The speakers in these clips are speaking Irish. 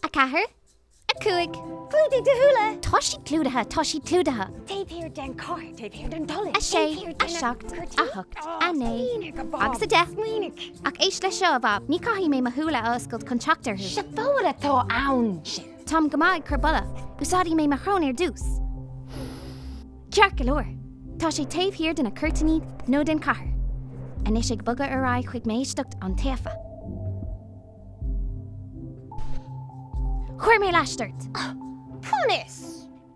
4, 5. Clúdaigh do shúile! Tá siad clúdaithe, tá siad clúdaithe. Taobh thiar den chathair, taobh thiar den dola. 6, 7, 8, 9 agus 10. Smaoinigh! Ach éist leis seo, a Bhab, ní caithfidh mé mo shúile a oscailt chun teacht orthu. Seafóid atá ann sin. Táim go maith ag cur boladh. Úsáidfidh mé mo shrón ar dtús. Ceart go leor. Tá sé taobh thiar de na cuirtíní nó den chathair. Anois ag bogadh ar aghaidh chuig m'éisteacht iontaofa. Chuir mé leaist ort! Conas?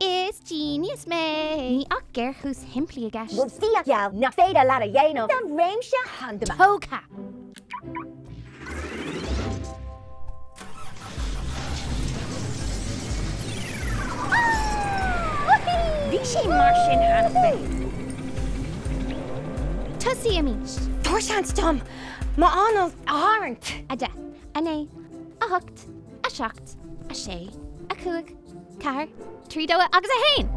Is genius mé! Ní ach géarchúis shimplí i gceist. Rud fíorgheal nach féidir leat a dhéanamh sa réimse chandamach. Tógtha! Bhí sé mar sin cheana féin. Tosaímid! Tabhair seans dom m'anáil a tharraingt. 10, 9, 8, 7, 6, 5, 4, 3, 2 agus 1!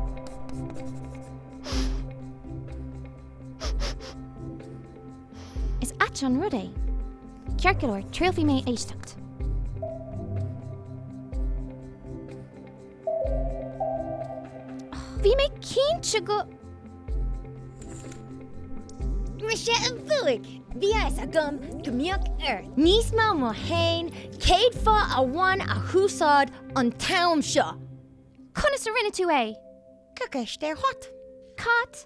Is ait an rud é. Ceart go leor, triailfidh mé éisteacht. Bhí mé cinnte go. Mise a bhuaigh! Bhí a fhios agam go mbeadh ort níos mó ná haon céadfa amháin a úsáid an t-am seo. Conas a rinne tú é? Cuir ceist ar chat. Cat?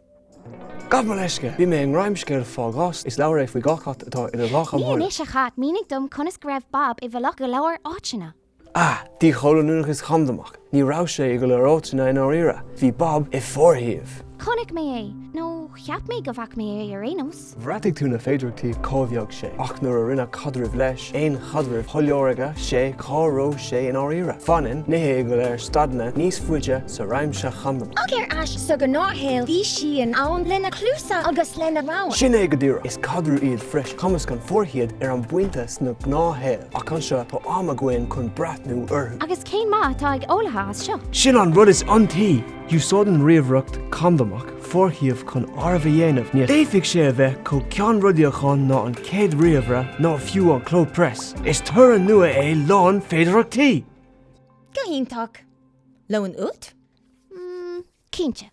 Gabh mo leithscéal! Bhí mé i ngreim scéal fá ghás. Is leabhar é faoi 2 chat atá idir dhá Ní chomhairle. anois a chat, mínigh dom conas go raibh Bob i bhfolach go leor áiteanna. Ah, díchoilíneachas chandamach. Ní raibh sé i go leor áiteanna i ndáiríre. Bhí Bob i forshuíomh. Chonaic mé é, nó cheap mé go bhfaca mé é ar aon nós. Bhreathnaigh tú na féidearthachtaí cá bheadh sé, ach nuair a rinneadh caidreamh leis, aon chaidreamh, shoiléirigh sé cá raibh sé i ndáiríre. Fanann nithe i go leor staideanna níos faide sa réimse chandamach. Ach ar ais sa ghnáthshaol bhí sí in ann lena cluasa agus lena radharc. Sin é go díreach. Is caidreamh iad freisin. Cumascann forshuíomh ar an bpointe sna gnáthshaol. Ach anseo tá am againn chun breathnú orthu. Agus cén maith atá ag eolaithe as seo? Sin an rud is iontaí! Úsáideann ríomhaireacht chandamach forshuíomh chun áireamh a dhéanamh. Ní fhéadfaidh sé a bheith chomh ceannródaíoch ná an chéad ríomhaire ná fiú an cló preas. Is toradh nua é lán féidearthachtaí! Go hiontach. Lón uait? Cinnte.